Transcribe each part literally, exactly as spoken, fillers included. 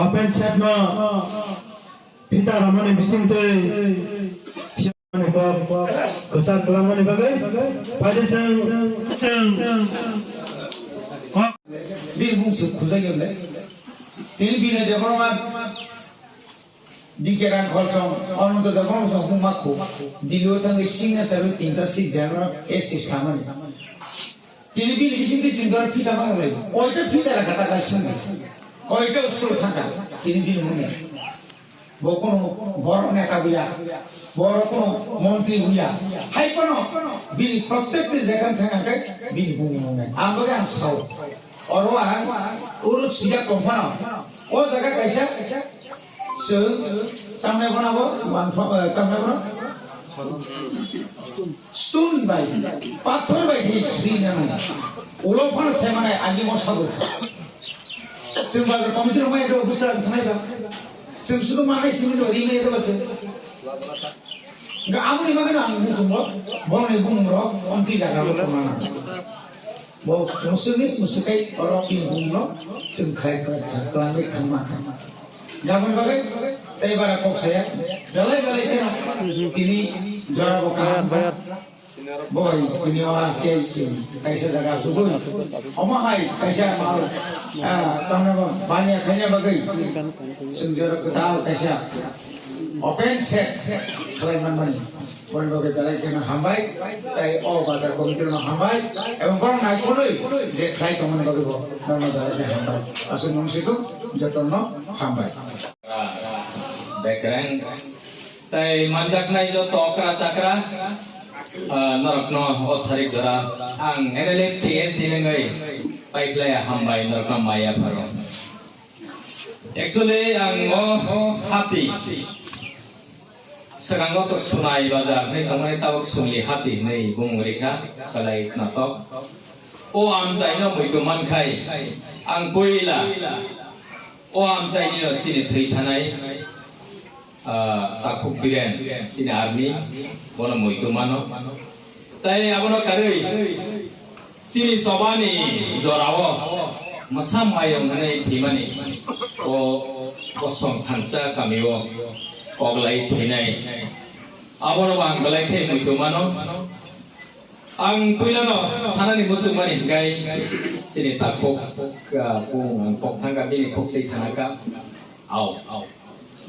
Open set no phita ramani bisingtwi kok kwchak kwlamani bagwi phaidi chwng, chwng kok. Bini bung se khujak ya le. Tini bini de borok ma bike rang khol chong, ono de borok chong huma khu. Dilo thang sing na saru tinta si jana esi samani. Tini bini bising de tinta phita ma le. Oi to phita ra kata kai sung. Oi to school thang ka. Tini bini muni. Bo kono boro neta buya, boro kono montri buya. Hai kono bini prottek ni jekan thang angkai bini bumi mone. Ang bagi ang sao. Oro ang urut sijak tongphano. O jaga kaisa se tamne bono bo, wang tho-, eh, tamne bono. Stone bai, pathor bai khe sri nang. Ulo phano se mane agi mo sabu. Chwng bazar committee rok mai do officer ang thanai ba. Chwng sudu manai simi do ri mai do se. Ga amuni bagwi ang muchungo, boni bumung rok, onti jaga rok tongna. Bo musuni musukai oro pin bumung rok, chwng khai khai khai, twlangwi khangma. Jabon bagwi, tei bara kok saya, belai belai keno, tini jora bo kaham ba. Boi, tini o ar kei chwng kaisa jaga sugui. Omo hai kaisa mal, ah, tamna ba baniya khaina bagwi. Chwng jora kwtal kaisa open set khlai manmani. Boni bagwi belai kheno hambai, tei o bazar committee no hambai, ebong borok naikolwi je khlai tongmani bagwi bo norno belai khe hambai. Aswk nung situ jotono hambai. Bekreng. Tei manjaknai joto okra chakra, ah, norokno o sarik jora ang N L F T S ni wngwi paikhlai hambai norokno maya pharo. Actually, ang o hati swkango to Sunai Bazar hinwi tongmani, tabuk Sungli hati hinwi bumung rikha, belai khnatok. O amchaino muitu mankhai, ang puila o amchainino chini thwi thanai. Ah, Takhuk Biren, chini army, bono muitu mano. Tai abono karwi, chini chobani jorao, mwsa mayung hwnwi thwimani, o, o song thansa kamio, koglai thwinai. Abono bo ang belai khe muitu mano. Ang puilano sanani muchungmani hwnkhe, chini Takhuk, ah, bung ang kok thangkha, bini kok twi thanakha. Au, au.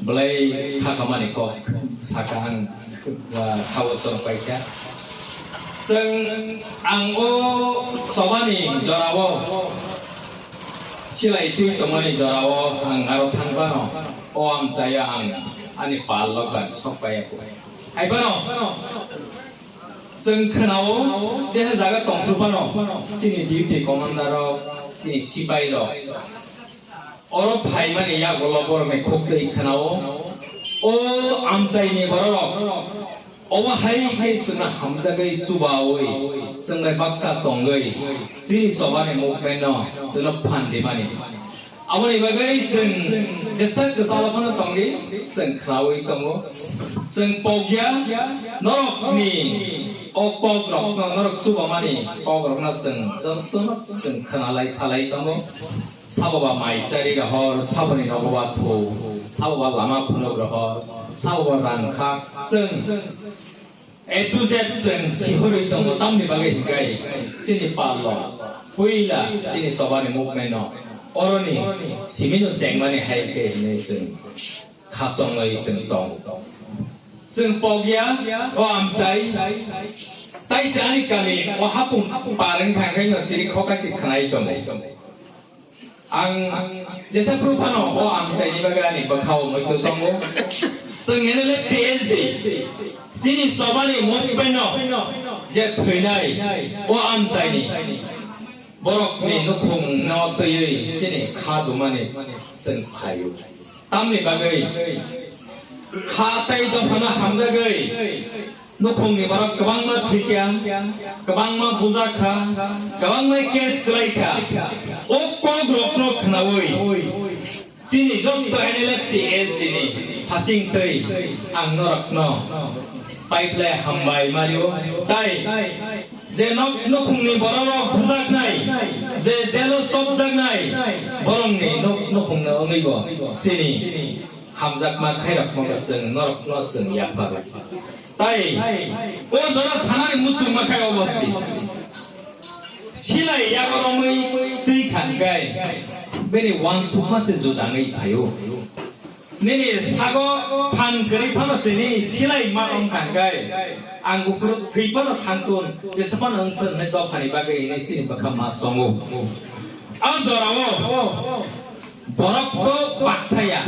Belai khakamani kok saka ang, ah, khao chong paikha. Chwng ang o chobani jorao, silai twi tongmani jorao ang aro thang phano, o amchaio ang ani pal logan sok paiya kho. Hai phano, chwng khwnao, jesa jaga tongphru phano, chini duty commander rok, chini sipai rok. Oro phaimani yagulo borokni khuktwi khwnao, o amchaini bororok, omo hai khe chwngno hamjagwi chubaui, chwng bai baksa tongwi, chini chobani movement no chwngno phan rimani. Aboni bagwi chwng jesa kwchalo phano tongdi, chwng khwlaui tongo. Chwng pokya norokni o kokrokno, norok chubamani kokrokno chwng jotono chwng khwnalai salai tongo. Sabo ba mai chari rohor, saboni nogo ba thu, sabo ba lama phunuk rohor, sabo ba rang khak, chwng A to Z chwng sihorwi tongo, tamni bagwi hwnkhe chini pal rok puila chini chobani movement no oroni simino chengmani hai khe hinwi chwng khasongwi chwng tong. Chwng pokya o amchai, taisa ani kami o hapung par wngkha khe no siri khokaisi khwnai tongo. Ang jesa phuru phano o amchaini bagwi ani bwkhao muitu tongo. Chwng N L F T S D chini chobani movement no je thwinai o amchaini borokni nukhungno twiwi chini kha dumani chwng phaio. Tamni bagwi kha tei dophano hamjagwi nukhungni borok kwbangma thwikha, kwbangma bujakha, kwbangma case kwlaikha. O kokrokno khwnaui chini joto N L F T S D ni phasing twi ang norokno paiphlai hambai mario. Tai je nok nukhungni bororok bujaknai, je jelo sopjaknai, borokni nok, nok Wngwi bo chini hamjakma khairokma chwng norokno chwng yapharwi. Tai o jora sanani muchungma khai obo si. Silai yago romwi twi khan kai bini wansukma se judangwi phaio. Nini sago phan kwrwi phano se nini silai ma wng khan kai ang buphuru thwi phano thangtun jesa phano wngthun hwnwi dophani bagwi hwnwi chini bwkha ma songo. A jorao borok to baksa ya.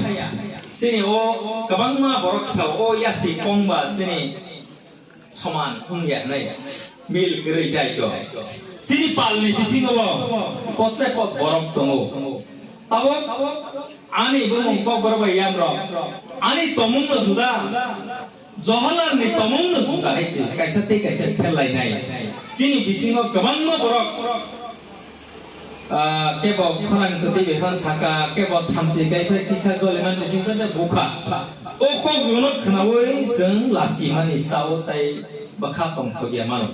Chini o kwbangma borok sao o yasi kongba chini soman wngya nai mil kwrwi dai to. Chini palni bisingo bo potre pot borok tongo. Tabok ani bumung kokborok bai yamrok ani tomungno juda. Joholarni tomungno juda hai se kaisa tei kaisa pherlainai. Chini bisingo kwbangma borok, ah, kebo khorang kwtwi bai phano saka, kebo thamchi kai phai kisa joliman bising phai bukha. O kok bono khnaui chwng lasimani sao tai bwkha tongthokya mano.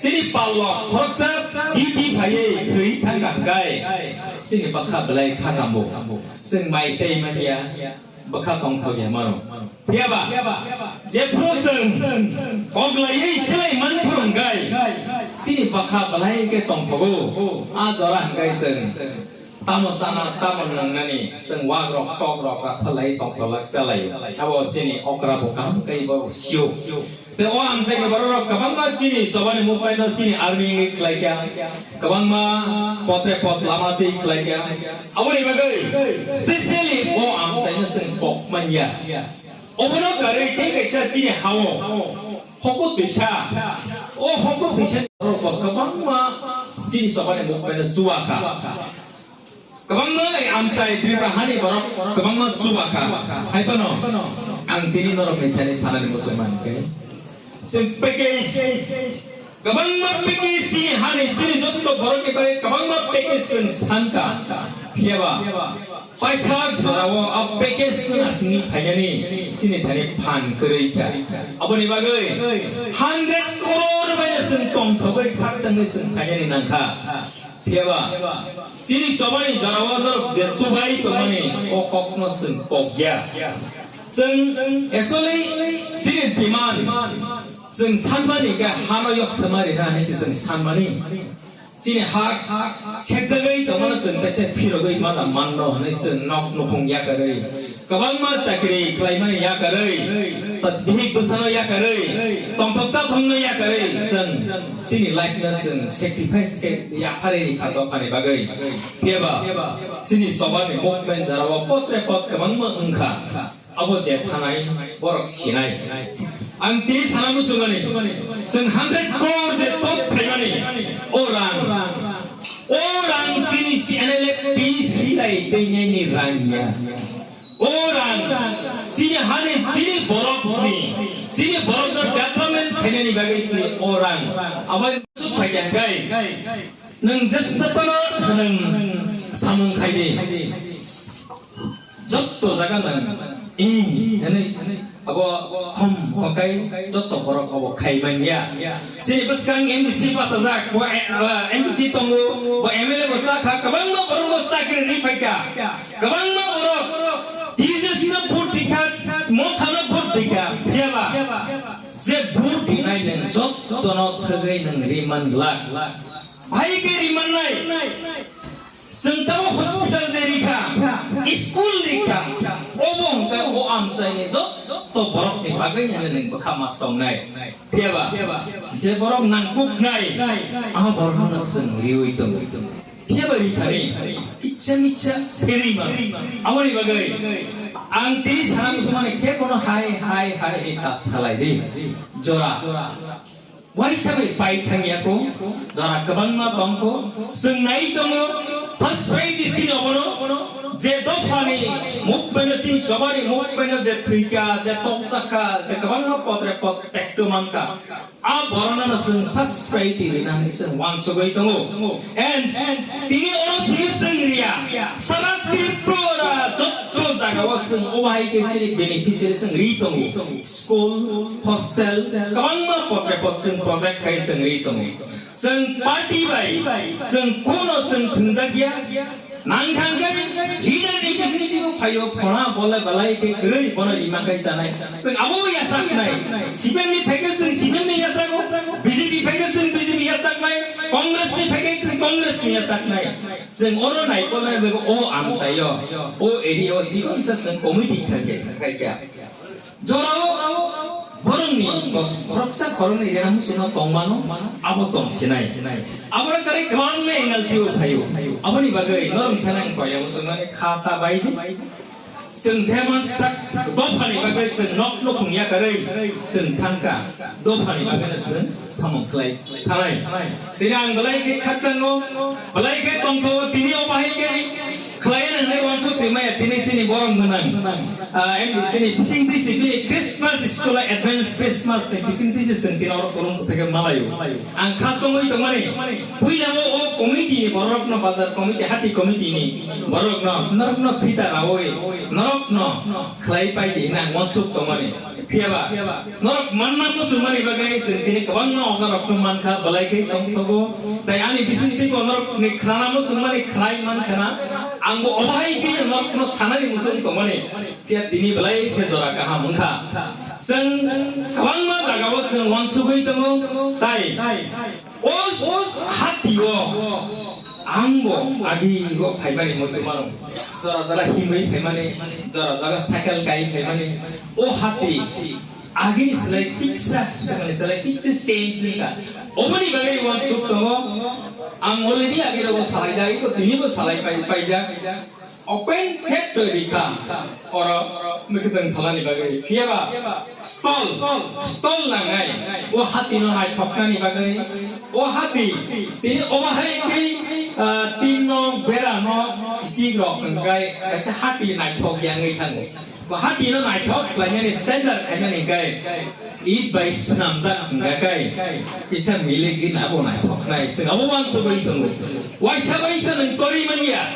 Chini pallo khoroksa duty phaiwi thwi thangkha hwnkhe chini bwkha belai kha tambo. Chwng mai chai manya. Bwkha tongthok ya mano. Phiyaba, jephru chwng koklaiwi silai man phuru hwnkhe chini bwkha belai khe tongthogo. A jora hwnkhe chwng tamo chana, tamo nwngnani, chwng wagrok, tokrok, rakhalai tongthoglak chalai. Abo chini okra bo kaham khe bo sio. Tei o amchaini bororok kwbangma chini chobani movement-o chini army wngwi khlaikha, kwbangma potre pot lama twi khlaikha. Aboni bagwi specially o amchaino chwng kok manya. Obono karwi tei kaisa chini ha-o hoko twisa, o hoko twisani bororok kwbangma chini chobani movement-o chuwakha. Kwbangma amchai Tripura hani borok kwbangma chubakha. Hai phano ang tini norokni thani sanani muchungma hwnkhe, chwng package, kwbangma package chini hani chini jotto borokni bagwi kwbangma package chwng sankha. Phiyaba paithak jorao a package no asingni phainani chini thani phan kwrwi kha. Aboni bagwi hundred crore bai no chwng tongthogwi khakchangwi chwng phainani nangkha. Phiyaba chini chobani jorao norok je chubai tongmani o kokno chwng kokya. Chwng actually chini demand chwng sanmani khe hano yok sama rina hinwi se chwng sanmani. Chini hak sekjagwi tongmano chwng kaisa phirogwi mata manno hinwi chwng nok nukhung yakarwi. Kwbangma chakri khlaimani yakarwi, ta bihik bwsano yakarwi, tongthok chathokno yakarwi, chwng chini life no chwng sacrifice khe yapharwi rikha dophani bagwi. Phiyaba chini chobani movement jorao potre pot kwbangma wngkha. Abo je thanai borok sinai. Ang tini sana muchungmani, chwng hundred crore je top phaimani, o rang, o rang chini C N L F T C lai teinani rang ya. O rang chini hani chini borokni, chini borokno development khainani bagwi se o rang. Abo suk phai ya kai. Nwng jesa phano nwng samung khai di. Jotto jaga nwng i hwnwi abo khom hokai jotto borok abo khai manya. Chini bwskang M D C pass ajak, bo, eh, M D C tongo, bo M L A bo sakha, kwbangma borok bo chakri ri phaikha. Kwbangma borok T J S no vote rikha, Motha no vote rikha, phiyaba je vote rinai nwng jottono thwgwi nwng ri man glak. Bahai khe ri mannai. Chwng tamo hospital je rikha, school rikha, obo hwnkhe o amchaini jotto borokni bagwi hwnwi nwng bwkha ma songnai. Phiyaba je borok nangkuknai, a borokno chwng riwi tongo. Phiyaba rikhani kisa misa pherwi mano. Aboni bagwi ang tini sana muchungmani khe bono hai hai hai ta salai di. Jora. Waisa bai pai thangya ko, jora kwbangma tong ko, chwng nai tongo, first priority chini obono, je dophani movement o chini chobani movement o je thwikha, je toksakha, je kwbangma potre pot tekto mankha, a borokno no chwng first priority rina hinwi chwng wansugwi tongo. And tini oro simi chwng riya, sara Tripura jotto jagao chwng Obo hai khe chini beneficiary chwng ri tongo. School, hostel, kwbangma potre pot chwng project khai chwng ri tongo. Chwng party bai chwng kuno chwng thwngjak ya. Nang thang khe leader ni bising twibo phaio, phona bole belai khe kwrwi bono rima khai chanai. Chwng abo bo yachak nai. C P M ni phai khe chwng C P M ni yachago, B J P phai khe chwng B J P yachak nai, Congress ni phai khe chwng Congress ni yachak nai. Chwng oro naikolnai bagwi o amchaio, o area o chibonsa chwng committee khaikha, khaikha. Jorao borokni khoroksa khoroknwi rena muchungma tongmano, abo tongsinai. Aboni karwi kwbangma N L P o phaio. Aboni bagwi norok thani ang koya muchungmani kha ta bai di. Chwng jemon sak dophani bagwi chwng nok nukhung yakarwi chwng thangkha, dophani bagwino chwng samung khlai thanai. Tini ang belai khe khakchango, belai khe tongthogo, tini o bahai khe khlaiya hwnwi uansuk se maya, tini chini borom gwnang, ah, em, chini bising twi se bini Christmas school advance Christmas ni bising twi se chwng tini oro kwrwng kwthai khe malaio. Ang kha songwi tongmani, puilao o committee ni borokno, bazar committee, hati committee ni borokno, norokno phita raui, norokno khlai pai di hwnwi ang uansuk tongmani. Phiyaba, norok manna muchungmani bagwi chwng tini kwbangma ogarokno mankha, belai khe tongthogo. Tai ani bisingtwi bo norokni khnana muchungmani khnai mankhana. Angbo obo hai khe norokno sanani muchung tongmani. Phiya tini belai khe jora kaham wngkha. Chwng kwbangma jagao chwng uansugwi tongo. Tai o, o hati o angbo agi o phaimani muitu mano. Jora jora himwi phaimani, jora jora cycle kai phaimani. O hati agini slai kisa, swkangni slai kisa change wngkha. Oboni bagwi uansuk tongo. Ang already agi rogo salai jai, ko tini bo salai pai, paijak. Open set to rikha, oro mwkhwtwng phalani bagwi. Phiyaba stall, stall nangnai, o hati no naithoknani bagwi. O hati, tini obo hai khe, ah, tin no, bera no, kichik rok hwnkhai kaisa hati naithok yangwi thango. Bo hati no naithok khlainani standard khainani hwnkhai. It bai swnamjak hwnga kai, kisa milik din abo naithoknai, chwng abo uansugwi tongo. Waisa bai khe nwng tori manya,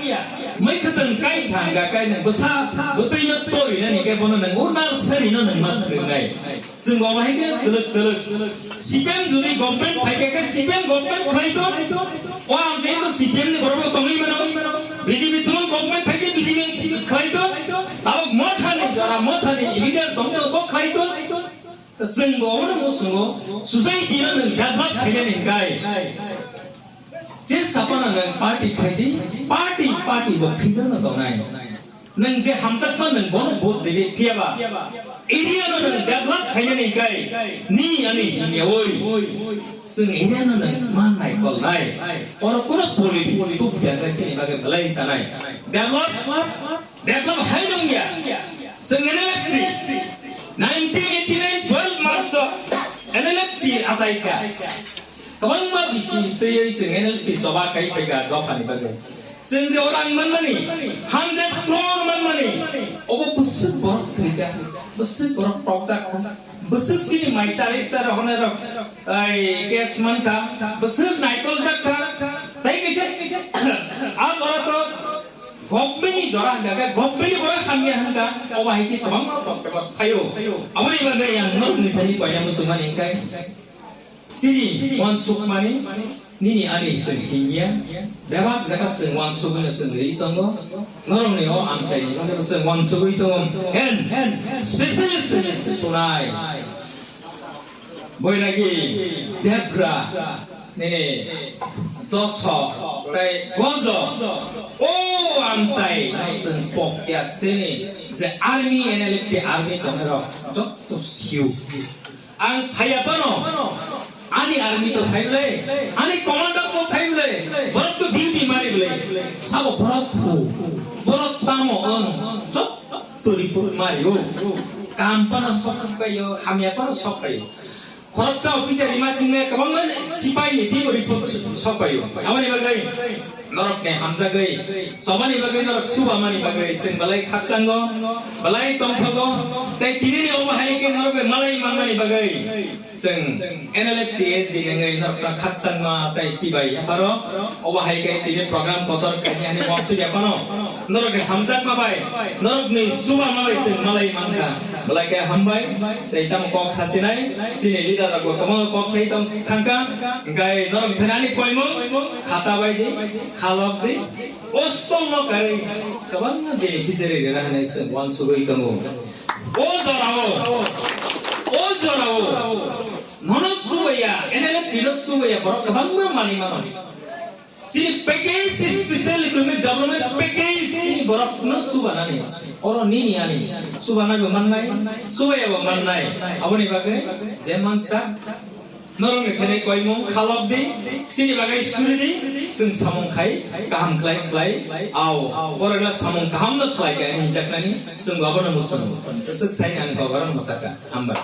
mwkhwtwng kai thangga kai nwng bwsa bwtwi no tori nani khe bono nwng o nursery no nwng ma phwrwngnai. Chwng bo hai khe twlwk twlwk. C P M jodi government phai khe, khe C P M government khlai to. O ang se to C P M ni borok bo tongwi mano. B J P tumung government phai khe B J P khlai to. Tabok mothani jora mothani leader tong to bo khlai to. Chwng bo obono muchungo, society no nwng develop khainani hwnkhai. Je sapana nwng party khaidi, party, party bo phidano tongnai. Nwng je hamjakma nwng bono vote ridi phiyaba, area no nwng develop khainani hwnkhai, ni ani himya oi. Chwng area no nwng ma naikolnai. Oro kono politics tup jagwi chini bagwi belai sanai. Develop Develop hai nung ya. Chwng N L F T, nineteen eighty-nine twelve March o N L F T achai kha. Kwbangma bisi twiwi chwng N L F T choba kai phaikha dophani bagwi. Chwng je orang manmani, hundred crore manmani, obo bwswk borok thwikha, bwswk borok tokjak kha, bwswk chini mai chari chara hwnwi rok, ai, case mankha, bwswk naitol jak kha, tai kaisa, a jora to Government ni jora hwnka khe, government ni borok hamya hwnka, obo hai khe kwbangma problem phaio. Aboni bagwi ang norokni thani koina muchungmani hwnkhai, chini uansukmani, nini ani chwng hinya, bebak jaga chwng uansugwino chwng ri tongo, norokni o amchaini bagwi chwng uansugwi tongo, and specially chwng sunai. Boiragi, Debra, nini Doso, tei Gojo, o amchai, chwng pokya sini, je army, N L F T army tongnai rok, jotto siu. Ang phaiya phano, ani army to phai bwlai, ani commander to phai bwlai, borok to duty mari bwlai, sabo borok phu, borok tamo wng, jotto report mari o, kam phano sok phaio, hamya phano sok phaio. Khoroksa officer rima singma kwbangma sipai ni teibo report sok phaio. Aboni bagwi Norokni hamjagwi, chobani bagwi, norok subamani bagwi chwng belai khakchango, belai tongthogo, tei tinini obo hai khe norok bai malai manmani bagwi chwng N L F T S ni wngwi norokno khakchangma tei sibai yapharo. Obo hai khe tini program kotor khaini ani wansuk yaphano norokni hamjakma bai, norokni chubama bai chwng malai mankha. Belai khe hambai, tei tamo kok sasinai, chini leader rokbo kwbangma kok sai tong thangkha, hwnkhe norok thani ani koimung khata bai di, khalok di, hostel no karwi kwbangma beneficiary rwna hinwi chwng wansugwi tongo. O jorao, o jorao, nono chubaiya, N L F T no chubaiya borok kwbangma manwi mano. Chini package, special economic development package, chini borokno chubanani. Oro nini ani, chubanago mannai, chubayabo mannai. Aboni bagwi je mansa, norokni thani koimung khalok di, chini bagwi suri di, chwng samung khai, kaham khlai khlai, ao, borokla samung kahamno khlai khe hinjaknani, chwng abono muchungo. Swk sai ang koborok mwthaka. Hambai.